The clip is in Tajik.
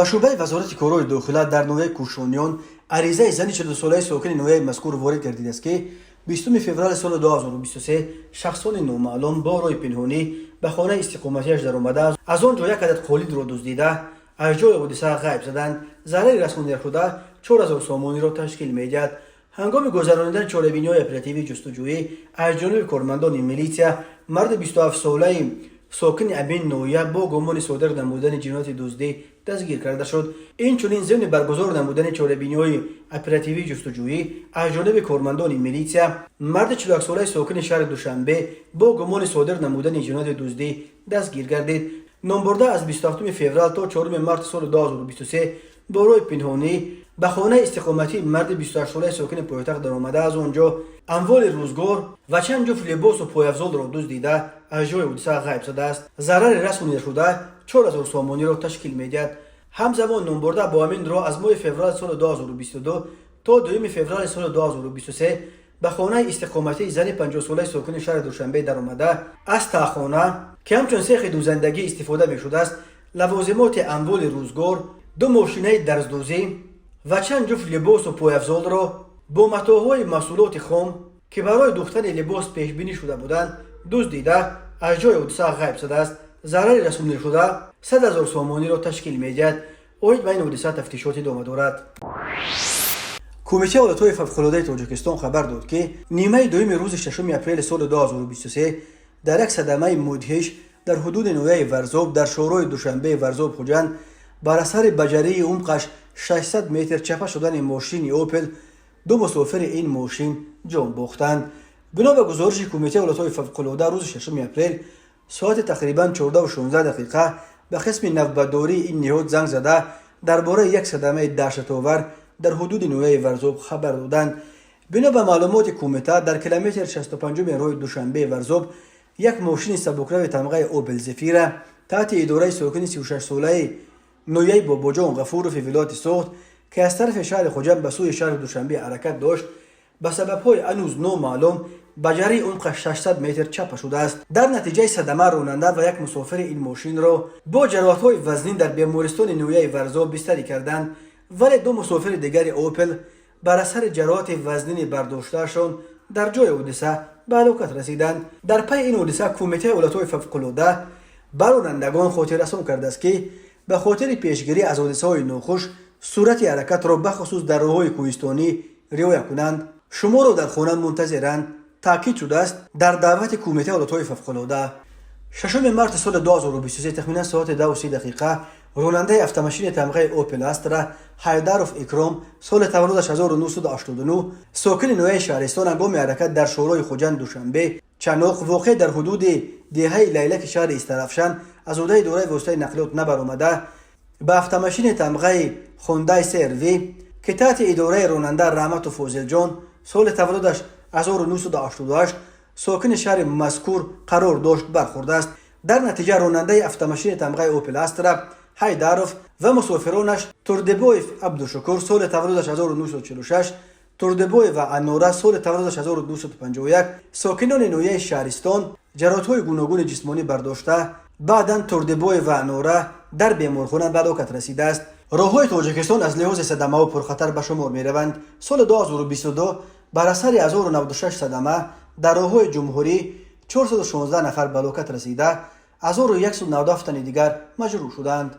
Ба шӯъбаи Вазорати корҳои дохила дар ноҳияи Кӯшониён аризаи зани 42-солаи сокини ноҳияи мазкур ворид гардидааст, ки 20 феврали соли 2023 шахсони номаълум бо роҳи пинҳонӣ ба хонаи истиқоматиаш даромада, аз он ҷо як адад қолинро дуздида, аз ҷои ҳодиса ғайб заданд. Зарари расонидашуда 4000 сомониро ташкил медиҳад. Ҳангоми гузаронидани чорабиниҳои оперативии ҷустуҷӯӣ аз ҷониби кормандони милитсия марди 27-солаи сокини ҳамин ноҳия бо гумони содир намудани ҷинояти дуздӣ дастгир карда шуд. Инчунин, зимни баргузор намудани чорабиниҳои оперативии ҷустуҷӯӣ аз ҷониби кормандони милитсия марди 41-солаи сокини шаҳри Душанбе бо гумони содир намудани ҷинояти дуздӣ дастгир гардид. Номбурда аз 27 феврал то 4 марти соли 2023 бо роҳи пинҳонӣ ба хонаи истиқоматии марди 28-солаи сокини пойтахт даромада, аз он ҷо амволи рӯзгор ва чанд ҷуфт либосу пойафзолро дуздида, аз ҷои ҳодиса ғайб задааст. Зарари расонидашуда 4000 сомониро ташкил медиҳад. Ҳамзамон, номбурда бо ҳамин роҳ аз моҳи феврали соли 2022 то 2 феврали соли 2023 ба хонаи истиқоматии зани 50-солаи сокини шаҳри Душанбе даромада, аз таҳхона, ки ҳамчун сехи дӯзандагӣ истифода мешудааст, лавозимоти амволи рӯзгор, ду мошинаи дарздӯзӣ ва чанд ҷуфт либосу пойафзолро бо матоъҳои маҳсулоти хом, ки барои дӯхтани либос пешбинӣ шуда буданд, дуздида, аз ҷои ҳодиса ғайб задааст. Зарари расонидашуда 100 000 сомониро ташкил медиҳад. Оид ба ин ҳодиса тафтишот идома дорад. Кумитаи ҳолатҳои фавқулодаи Тоҷикистон хабар дод, ки нимаи дуюми рӯзи 6 апрели соли 2023 дар як садамаи мудҳиш дар ҳудуди ноҳияи Варзоб, дар шоҳроҳи Душанбеи Варзоб Хуҷанд, бар асари ба ҷарии умқаш 600 метр чапа шудани мошини «Опел» ду мусофири ин мошин ҷон бохтанд. Бино ба гузориши Кумитаи ҳолатҳои фавқулода, рӯзи 6 апрел соати тақрибан 14:16 дақиқа ба қисми навбатдории ин ниҳод занг зада, дар бораи як садамаи даҳшатовар дар ҳудуди ноҳияи Варзоб хабар доданд. Бино ба маълумоти кумита, дар километри 65 роҳи Душанбеи Варзоб як мошини сабукрави тамғаи «Опел Зефира» таҳти идораи сокини 36-солаи ноҳияи Бобоҷон Ғафурови вилояти Суғд, ки аз тарафи шаҳри Хуҷанд ба сӯи шаҳри Душанбе ҳаракат дошт, ба сабабҳои ҳанӯз номаълум ба ҷарии умқаш 600 метр чапа шудааст. Дар натиҷаи садама ронанда ва як мусофири ин мошинро бо ҷароҳатҳои вазнин дар бемористони ноҳияи Варзоб бистарӣ карданд, вале ду мусофири дигари «Опел» бар асари ҷароҳати вазнини бардоштаашон дар ҷои ҳодиса ба ҳалокат расиданд. Дар пайи ин ҳодиса Кумитаи ҳолатҳои фавқулода ба ронандагон хотиррасон кардааст, ки ба хотири пешгирӣ аз ҳодисаҳои нохуш суръати ҳаракатро, бахусус дар роҳҳои кӯҳистонӣ, риоя кунанд. Шуморо дар хона мунтазиранд, таъкид шудааст дар даъвати Кумитаи ҳолатҳои фавқулода. 6 марти соли 2023 тахминан соати 2:30 дақиқа ронандаи автомошини тамғаи «Опел Астра» Ҳайдаров Икром, соли таваллудаш 1989, сокини ноҳияи Шаҳристон, ҳангоми ҳаракат дар шоҳроҳи Хуҷанд Душанбе Чаноқ, воқеъ дар ҳудуди деҳаи Лайлаки шаҳри Истарафшан, аз ӯҳдаи идораи воситаи нақлиёт набаромада, ба автомошини тамғаи «Хондай СРВ», ки таҳти идораи ронанда Раҳматов Фозилҷон, соли таваллудаш 1988, сокини шаҳри мазкур қарор дошт, бархӯрдааст. Дар натиҷа ронандаи автомошини тамғаи «Опел Астра» Ҳайдаров ва мусофиронаш Турдибоев Абдушукур, соли таваллудаш 1946, Турдибоева Анора, соли таваллудаш 1951, сокинони ноҳияи Шаҳристон, ҷароҳатҳои гуногуни ҷисмонӣ бардошта, баъдан Турдибоева Анора дар беморхона ба ҳалокат расидааст. Роҳҳои Тоҷикистон аз лиҳози садамаҳо пурхатар ба шумор мераванд. Соли 2022 бар асари 1096 садама дар роҳҳои ҷумҳурӣ 416 нафар ба ҳалокат расида, 1197 тани дигар маҷрӯҳ шуданд.